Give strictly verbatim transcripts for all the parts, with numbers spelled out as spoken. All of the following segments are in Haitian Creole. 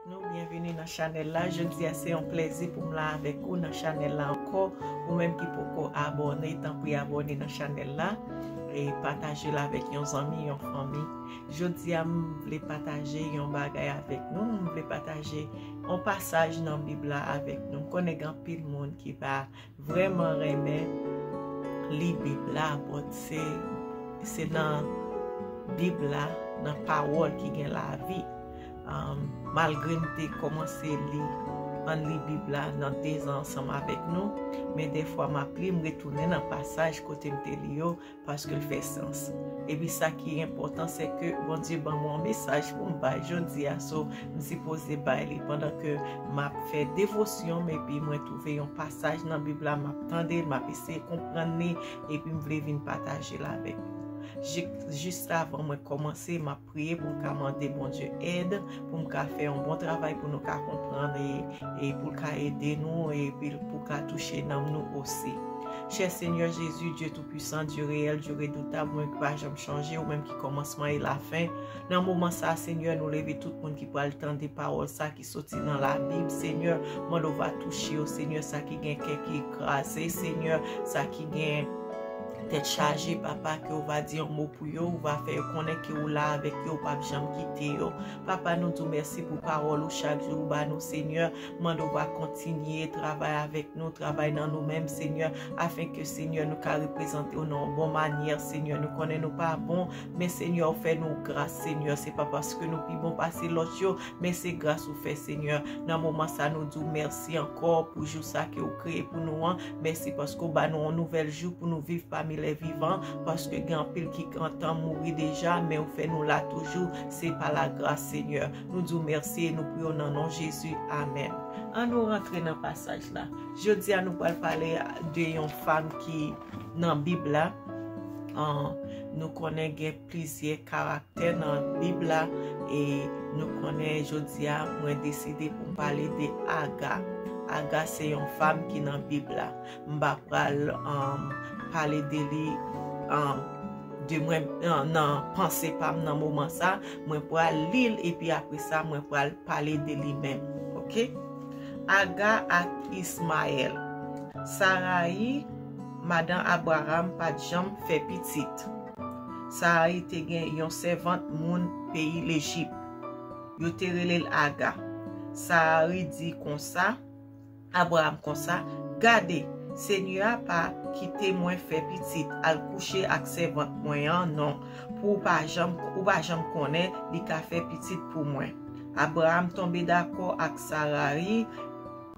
Nou byenvini nan chanèl la. Jodi a se yon plèzi pou m la avèk ou nan chanèl la ankò. Ou menm ki poko abòne, tanpri abòne nan chanèl la e pataje l avèk yon zanmi, yon fanmi. Jodi a m vle pataje yon bagay avèk nou. M vle pataje yon pasaj nan Bib la avèk nou. M konnen gen anpil moun ki pa vrèman renmen li Bib la, but se, se nan Bib la, nan pawòl ki gen lavi. Um, malgre m te kòmanse li, ann li Bib la nan dezan ansanm avèk nou, men dèfwa m ap li, m retounen nan pasaj kote m te li yo, paske l fè sans. Epi sa ki enpòtan, se ke Bondye ban mwen yon mesaj pou m bay jodi a, so m sipoze bay li pandan ke m ap fè devosyon m, epi mwen twouve yon pasaj nan Bib la, m ap tande l, m ap eseye konprann li, epi m vle vin pataje l avèk nou. Jis, jis avan mwen kòmanse, m ap priye pou m ka mande Bondye èd, pou m ka fè yon bon travay pou nou ka konprann e, e pou l ka ede nou, epi pou l ka touche nanm nou osi. Chè Senyè Jezi, Dye Toupisan, Dye reyèl, Dye redoutab, ou menm ki pa janm chanje, ou menm ki kòmansman e lafen. Nan moman sa a, Senyè, nou leve tout moun ki pral tande pawòl sa ki soti nan Labib. Senyè, mande w va touche yo, Senyè, sa ki gen kè ki kraze, Senyè, sa ki gen tèt chaje, Papa, ke w va di yon mo pou yo, ou va fè yo konnen ke ou la avèk yo, ou p ap janm kite yo. Papa, nou di w mèsi pou pawòl ou chak jou ou ba nou, Senyè. Mande w va kontinye travay avèk nou, travay nan nou menm, Senyè, afenke, Senyè, nou ka reprezante w nan yon bon manyè, Senyè. Nou konnen nou pa bon, men, Senyè, ou fè nou gras, Senyè. Se pa paske nou pi bon pase lòt yo, men se gras ou fè, Senyè. Nan moman sa, nou di w mèsi ankò pou jou sa ke ou kreye pou nou an. Mèsi paske ou ba nou yon nouvèl jou pou nou viv pami lè vivan, paske gen anpil ki gentan mouri deja, men ou fè nou la toujou. Se pa lagras, Senyè. Nou di w mèsi e nou priye w nan non Jezi. Amèn. An nou rantre nan pasaj la. Jodi a, nou pral pale de yon fanm ki nan Bib la. An, nou konnen gen plizyè karaktè nan Bib la, e nou konnen jodi a, mwen deside pou m pale de Aga. Aga se yon fanm ki nan Bib la. M pa pral, um, pale de li, um, de mwen, nan, nan panse pa m nan moman sa. Mwen pral li l, epi apre sa, mwen pral pale de li menm. Oke? Aga ak Ismayèl. Sarayi, madan Abraram, pa t janm fè pitit. Sarayi te gen yon sèvant moun peyi Lejip. Yo te rele l Aga. Sarayi di konsa, Abraram konsa, "Gade, Senyè a pa kite mwen fè pitit, al kouche ak sèvant mwen an non, pou ou pa janm, ou pa janm konnen li ka fè pitit pou mwen." Abraram tonbe dakò ak Sarayi,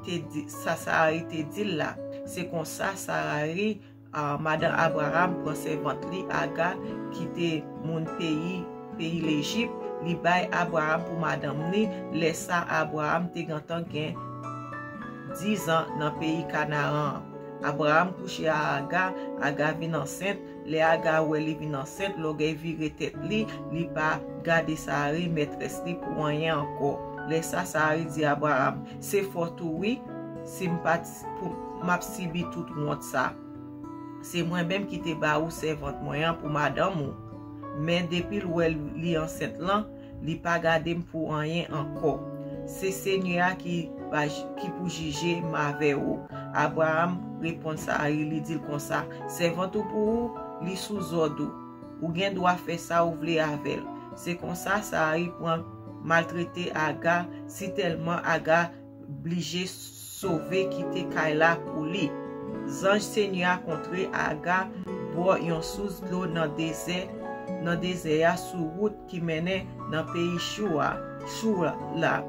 te di, sa Sarayi te di l la. Se konsa Sarayi, a, madan Abraram pran sèvant li Aga, ki te moun peyi, peyi Lejip, li bay Abraram pou madanm li. Lè sa Abraram te gentan gen dizan nan peyi Kanaran an. Abraram kouche a Aga, Aga vin ansent. Lè Aga wè li vin ansent, lògèy vire tèt li, li pa gade Sarayi, mètrès li, pou anyen ankò. Lè sa Sarayi di Abraram, "Se fòt ou wi, si m pa t, pou, m ap sibi tout wont sa. Se mwen menm ki te ba ou sèvant mwen an pou madanm ou. Men depi l wè li ansent lan, li pa gade m pou anyen ankò. Se Senyè a ki va, ki pou jije m avè ou." Abraram reponn Sarayi, li di l konsa, "Sèvant ou pou ou, li sou zòd ou. Ou gen dwa fè sa ou vle avè l." Se konsa Sarayi pran maltrete Aga, sitèlman Aga blije sove kite kay la pou li. Zanj Senyè a kontre Aga bò yon sous dlo nan dezè, nan dezè a sou wout ki mennen nan peyi Chou a, Chou la.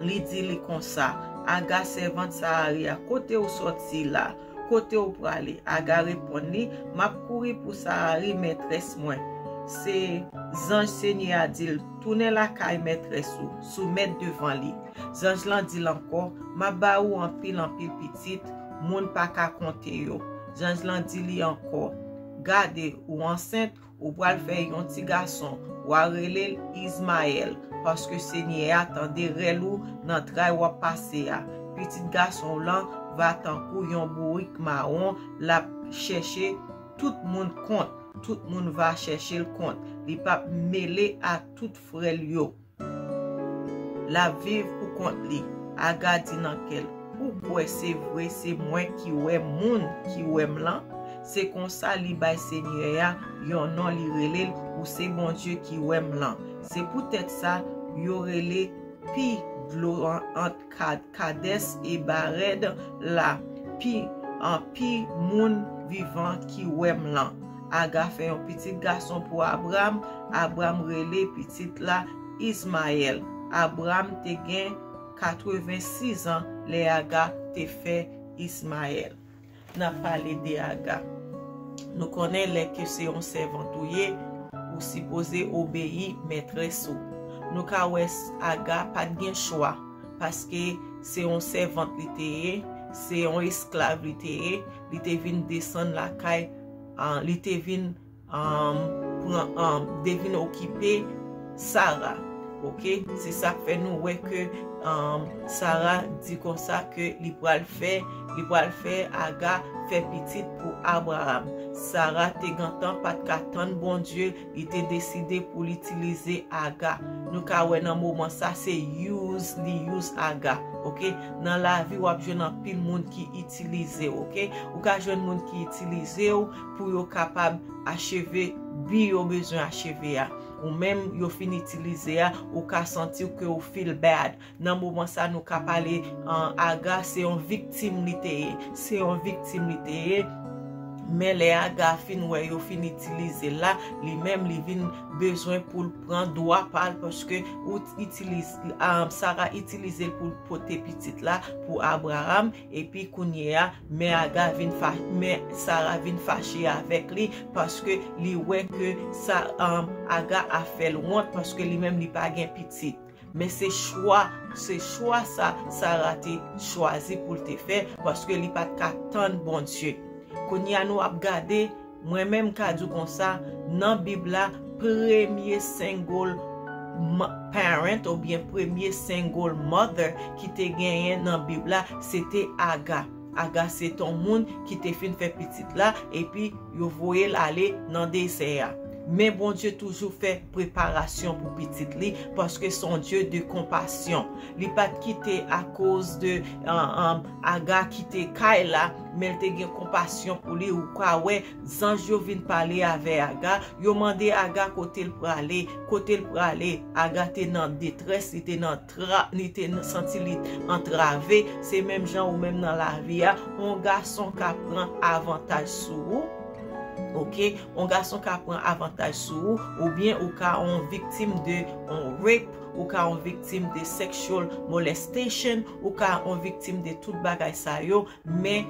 Li di li konsa, "Aga, sèvant Sarayi a, kote w sòti la? Kote w prale?" Aga reponn li, "M ap kouri pou Sarayi, mètrès mwen." Se zanj Senyè a di l, "Tounen lakay mètrès ou, soumèt devan li." Zanj lan di l ankò, "M ap ba ou anpil, anpil pitit, moun pa ka konte yo." Zanj lan di li ankò, "Gade, ou ansent, ou pral fè yon ti gason, w a rele l Izmayèl, paske Senyè a tande rèl ou nan tray w ap pase a. Pitit gason w lan va tankou yon bourik mawon, l ap chèche tout moun kont, tout moun va chèche l kont, li p ap mele a tout frè l yo." l ap viv pou kont li. Aga di nan kè l, "Ou kwè se vre se mwen ki wè moun ki wè m lan?" Se konsa li bay Senyè a yon non, li rele l, "Ou se Bondye ki wè m lan." Se poutèt sa yo rele pi dlo an ant Kad-, Kadès e Barèd la, pi, an pi moun vivan ki wè m lan. Aga fè yon pitit gason pou Abram. Abram rele pitit la Izmayèl. Abram te gen katrevensis an lè Aga te fè Izmayèl. N ap pale de Aga. Nou konnen lè ke se yon sèvant ou ye, ou sipoze obeyi mètrès ou. Nou ka wè s-, Aga pa t gen chwa, paske se yon sèvant li te ye, se yon esklav li te ye, li te vin desann lakay, ah, li te vin, um, pran, um, te vin okipe Sara. Oke? Se sa k fè nou wè ke, um, Sara di konsa ke li pral fè, li pral fè Aga fè pitit pou Abraham. Sara te gentan pa t ka tann Bondye, li te deside pou l itilize Aga. Nou ka wè nan moman sa, se use, li use Aga. Oke? Nan lavi, w ap jwenn anpil moun ki itilize w, oke? Ou ka jwenn moun ki itilize w pou yo kapab acheve bi yo bezwen acheve a. Ou menm, yo fin itilize a, ou ka santi w ke ou feel bad. Nan moman sa, nou ka pale, an, Aga, se yon viktim li te ye. Se yon viktim li te ye. Men lè Aga fin wè yo fin itilize l la, li menm li vin bezwen pou l pran dwa pa l, paske ou t-, itiliz-, ah, Sara itilize l pou l pote pitit la pou Abraham, epi kounye a, men Aga vin fa-, men Sara vin fache avèk li, paske li wè ke sa, um, Aga ap fè l wont, paske li menm li pa gen pitit. Men se chwa, se chwa sa Sara te chwazi pou l te fè, paske li pa t ka tann Bondye. Kounye a nou ap gade, mwen menm ka di w konsa, nan Bib la, premye single ma-, parent oubyen premye single mother ki te genyen nan Bib la, se te Aga. Aga se t on moun ki te fin fè pitit la, epi yo voye l ale nan dezè a. Men Bondye toujou fè preparasyon pou pitit li, paske se yon Dye de konpasyon. Li pa t kite akoz de, an, an, Aga kite kay la, men l te gen konpasyon pou li. Ou ka wè, zanj yo vin pale avè Aga, yo mande Aga kote l prale, kote l prale. Aga te nan detrès, li te nan tra-, li te n-, santi li antrave. Se menm jan ou menm nan lavi a, yon gason ka pran avantaj sou ou. Oke? Yon gason ka pran avantaj sou ou, oubyen ou ka yon viktim de yon rape, ou ka yon viktim de sexual molestation, ou ka yon viktim de tout bagay sa yo, men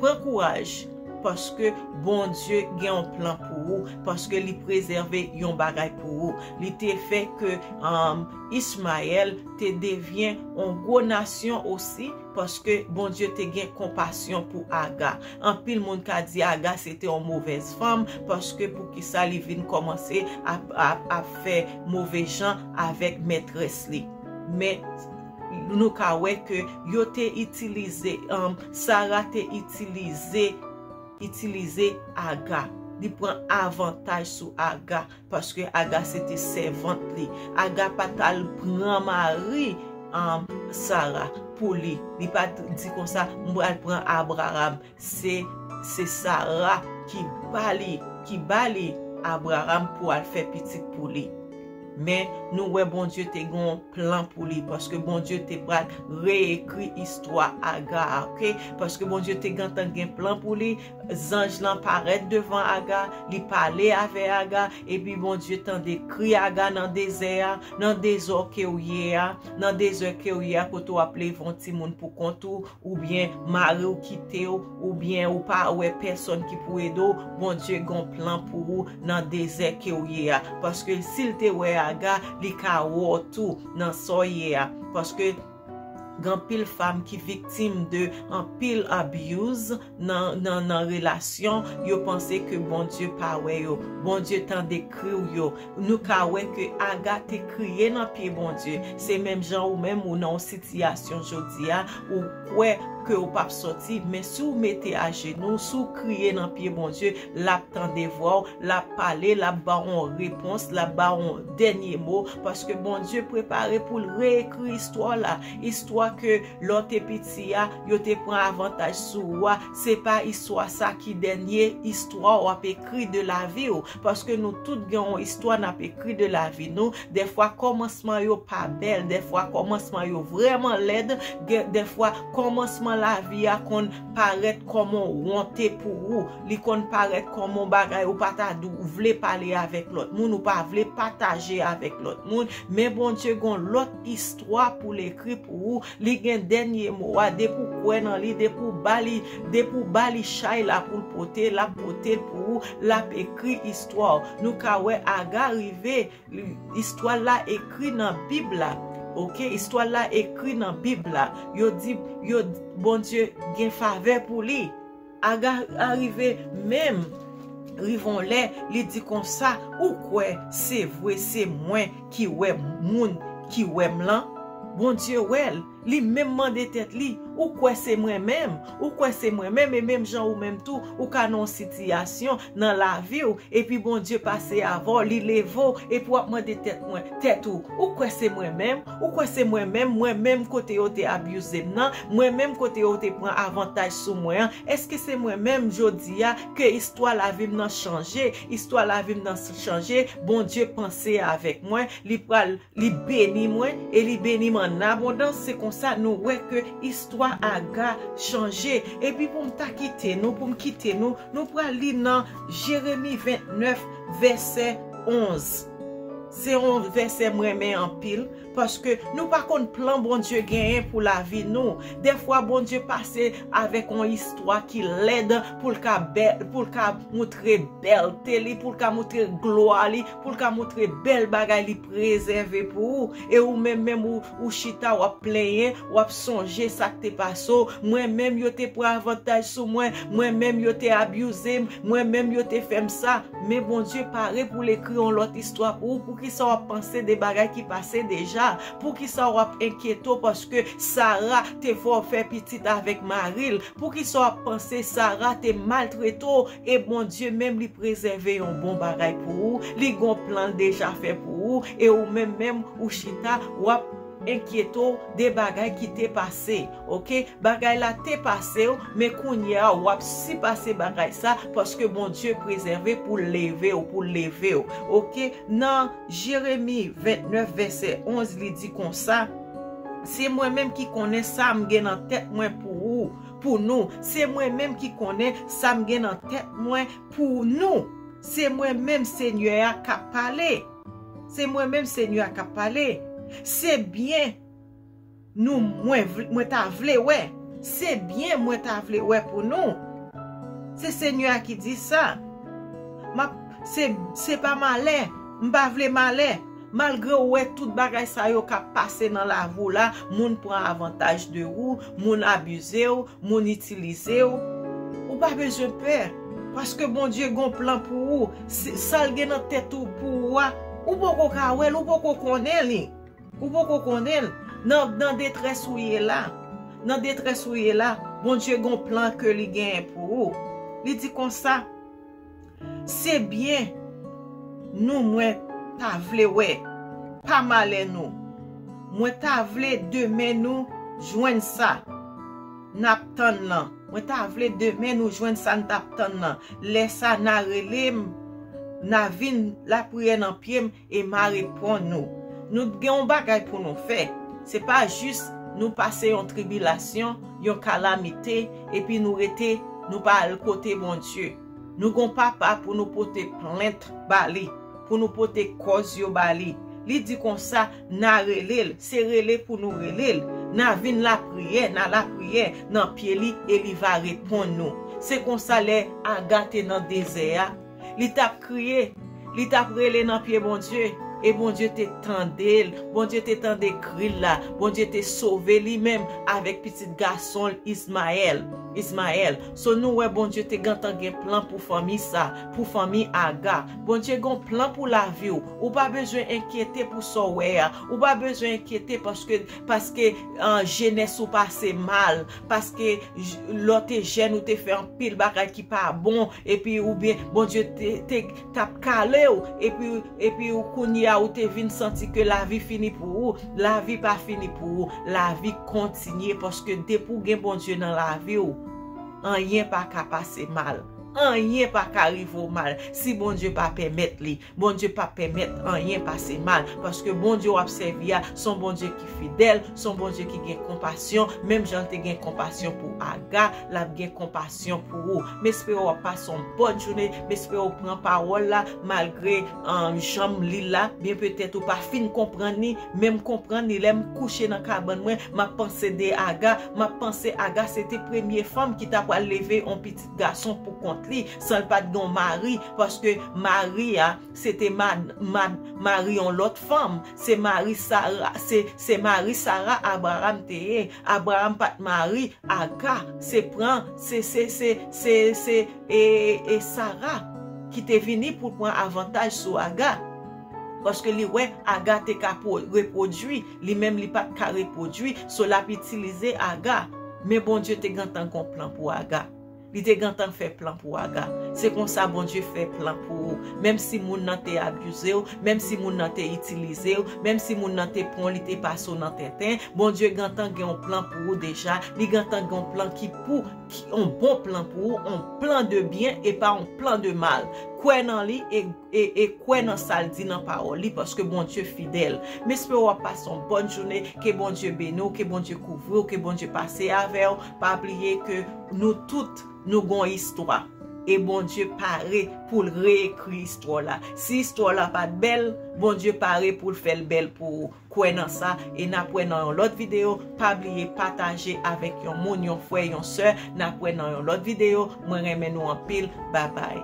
pran kouraj, paske Bondye gen yon plan pou ou, paske li prezève yon bagay pou ou. Li te fè ke, um, Ismayèl te devyen yon gwo nasyon osi, paske Bondye te gen konpasyon pou Aga. Anpil moun ka di Aga se te yon movèz fanm, paske poukisa li vin kòmanse ap, ap, ap fè move jan avèk mètrès li. Men nou ka wè ke yo te itilize, um, Sara te itilize, itilize Aga. Li pran avantaj sou Aga, paske Aga se te sèvant li. Aga pa t al pran mari, um, Sara pou li. Li pa t di konsa, "M pral pran Abraham." Se, se Sara ki ba li, ki ba li Abraham pou al fè pitit pou li. Men nou wè Bondye te gen yon plan pou li, paske Bondye te pral reekri istwa Aga a, oke? Paske Bondye te gentan gen plan pou li, zanj lan parèt devan Aga, li pale avè Aga, epi Bondye tande kri Aga nan dezè a, nan dezè ke w ye a, nan dezè ke w ye a, kote w ap leve yon timoun pou kont ou, oubyen mari w kite w, oubyen ou pa wè pèsòn ki pou ede w, Bondye gen yon plan pou ou nan dezè ke w ye a. Paske si l te wè Aga, li ka wè w tou nan sa w ye a. Paske Gen anpil fanm ki viktim de anpil abuse nan, nan, nan relasyon. Yo panse ke Bondye pa wè yo. Bondye tande kri w yo. Nou ka wè ke Aga te kriye nan pye Bondye. Se menm jan ou menm ou nan yon sitiyasyon jodi a, ou kwè ke ou p ap sòti, men si w mete ajenou, si w kriye nan pye Bondye, l ap tande vwa w, l ap pale, l ap ba w yon repons, l ap ba w yon dènye mo, paske Bondye prepare pou l reekri istwa w la. Istwa ke lè w te piti a, yo te pran avantaj sou ou a, se pa istwa sa ki dènye istwa w ap ekri de lavi w, paske nou tout gen yon istwa n ap ekri de lavi nou. Dèfwa kòmansman yo pa bèl, dèfwa kòmansman yo vrèman lèd, gen- dèfwa kòmansman lavi a konn parèt kòm yon wonte pou ou, li konn parèt kòm yon bagay ou pa ta dou- vle pale avèk lòt moun, ou pa vle pataje avèk lòt moun, men Bondye gon lòt istwa pou l ekri pou ou. Li gen dènye mo a, depi w kwè nan li, depi w ba li, depi w ba li chay la pou l pote, l ap pote l pou ou, l ap ekri istwa w. Nou ka wè Aga rive, istwa l la ekri nan Bib la. Oke, istwa l la ekri nan Bib la. Yo di, yo, Bondye gen favè pou li. Aga arive menm, rive yon lè, li di konsa, ou kwè se vre se mwen ki wè moun ki wè m lan? Bondye wè l, li menm mande tèt li, ou kwè se mwen menm? Ou kwè se mwen menm? E menm jan ou menm tou, ou ka nan yon sitiyasyon nan lavi w, epi Bondye pase avè w, li leve w, epi w ap mande tèt mwen, tèt ou, ou kwè se mwen menm? Ou kwè se mwen menm, mwen menm kote yo te abuse m nan, mwen menm kote yo te pran avantaj sou mwen an? Èske se mwen menm jodi a ke istwa lavi m nan chanje? Istwa lavi m nan chanje, Bondye panse avèk mwen, li pral, li beni mwen e li beni m an abondans. Se konsa nou wè ke istwa Aga chanje. Epi pou m ta kite nou, pou m kite nou, nou pral li nan Jeremi vennèf, vèsè onz. Se yon vèsè m renmen anpil, paske nou pa konn plan Bondye genyen pou lavi nou. Dèfwa Bondye pase avèk yon istwa ki lèd pou l ka bè-, pou l ka moutre bèlte li, pou l ka moutre glwa li, pou l ka moutre bèl bagay li prezève pou ou. E ou menm menm ou, ou chita, w ap plenyen, w ap sonje sa k te pase w. Mwen menm yo te pran avantaj sou mwen, mwen menm yo te abuse m, mwen menm yo te fè m sa. Men Bondye pare pou l ekri yon lòt istwa pou ou. Poukisa w ap panse de bagay ki pase deja? Poukisa w ap enkyete w paske Sara te fè w fè pitit avèk mari l? Poukisa w ap panse Sara te maltrete w e Bondye menm li prezève yon bon bagay pou ou? Li gon plan l deja fè pou ou e ou menm menm ou chita, w ap enkyete w de bagay ki te pase, oke? Bagay la te pase w, men kounye a w ap sipase bagay sa, paske Bondye prezève pou l leve w, pou l leve w, oke? Nan Jeremi vennèf, vèsè onz, li di konsa, se mwen menm ki konnen sa m gen nan tèt mwen pou ou, pou nou. Se mwen menm ki konnen sa m gen nan tèt mwen pou nou. Se mwen menm Senyè a k ap pale. Se mwen menm Senyè a k ap pale. Se byen nou mwen, vle- mwen ta vle wè. Se byen mwen ta vle wè pou nou. Se Senyè a ki di sa. M ap, se, se pa malè. M pa vle malè. Malgre w wè tout bagay sa yo k ap pase nan lavi w la, moun pran avantaj de ou, moun abize w, moun itilize w, ou pa bezwen pè. Paske Bondye gon plan pou ou. Si, sa l gen nan tèt ou pou ou a, ou poko ka wè l, ou poko konnen li. Ou poko konnen l. Nan, nan detrès ou ye la, nan detrès ou ye la, Bondye gon plan ke li genyen pou ou. Li di konsa, se byen nou mwen ta vle wè, pa malè nou. Mwen ta vle demen nou jwenn sa n ap tann lan. Mwen ta vle demen nou jwenn sa n t ap tann lan. Lè sa n a rele m, n a vin lapriyè nan pye m e m a reponn nou. Nou gen yon bagay pou nou fè. Se pa jis nou pase yon tribilasyon, yon kalamite, epi nou rete, nou pa al kote Bondye. Nou gon papa pou nou pote plent ba li, pou nou pote kòz yo ba li. Li di konsa, n a rele l, se rele pou nou rele l. N a vin lapriyè, n a lapriyè nan pye li e li va reponn nou. Se konsa lè Aga te nan dezè a, li t ap kriye, li t ap rele nan pye Bondye. E Bondye te tande l. Bondye te tande kri l la. Bondye te sove li menm avèk pitit gason l Ismayèl. Ismayèl. So nou wè Bondye te gentan gen plan pou fanmi sa, pou fanmi Aga. Bondye gon plan pou lavi w. Ou pa bezwen enkyete pou sa w wè a. Ou pa bezwen enkyete paske, paske, ah, jenès ou pase mal, paske j- lè w te jèn ou te fè anpil bagay ki pa bon, epi oubyen Bondye te, te t ap kale w, epi, epi ou kounye a ou te vin santi ke lavi fini pou ou. Lavi pa fini pou ou. Lavi kontinye paske depi w gen Bondye nan lavi w, anyen pa ka pase mal. Anyen pa ka rive w mal si Bondye pa pèmèt li. Bondye pa pèmèt anyen pase mal, paske Bondye w ap sèvi a, se yon Bondye ki fidèl, se yon Bondye ki gen konpasyon. Menm jan l te gen konpasyon pou Aga, l ap gen konpasyon pou ou. M espere w ap pase yon bòn jounen. M espere w pran pawòl la, malgre, um, jan m li l la, byen petèt ou pa fin konprann li, men m konprann li. Lè m kouche nan kabann mwen, m ap panse de Aga, m ap panse Aga se te premye fanm ki ta pral leve yon pitit gason pou kont li, san l pa t gen yon mari, paske mari a, se te ma, ma, mari yon lòt fanm. Se mari Sara, se, se mari Sara Abraram te ye. Abraram pa t mari Aga. Se pran, se, se, se, se, se, e, e Sara ki te vini pou pran avantaj sou Aga. Paske li wè Aga te ka pwo- repwodui, li menm li pa t ka repwodui, so l ap itilize Aga. Men Bondye te gentan gon plan pou Aga. Li te gentan fè plan pou Aga. Se konsa Bondye fè plan pou ou. Menm si moun nan te abize w, menm si moun nan te itilize w, menm si moun nan te pran w, li te pase w nan tenten, Bondye gentan gen yon plan pou ou deja. Li gentan gen yon plan ki pou, ki, yon bon plan pou ou, yon plan de byen e pa yon plan de mal. Kwè nan li e e, e kwè nan sa l di nan pawòl li, paske Bondye fidèl. M espere w ap pase yon bòn jounen, ke Bondye beni w, ke Bondye kouvri w, ke Bondye pase avè w. Pa bliye ke nou tout, nou gon istwa. E Bondye pare pou l reekri istwa w la. Si istwa w la pa t bèl, Bondye pare pou l fè l bèl pou ou. Kwè nan sa, e n ap wè nan yon lòt videyo. Pa bliye pataje avèk yon moun, yon frè, yon sè. N ap wè nan yon lòt videyo. Mwen renmen nou anpil. Babay.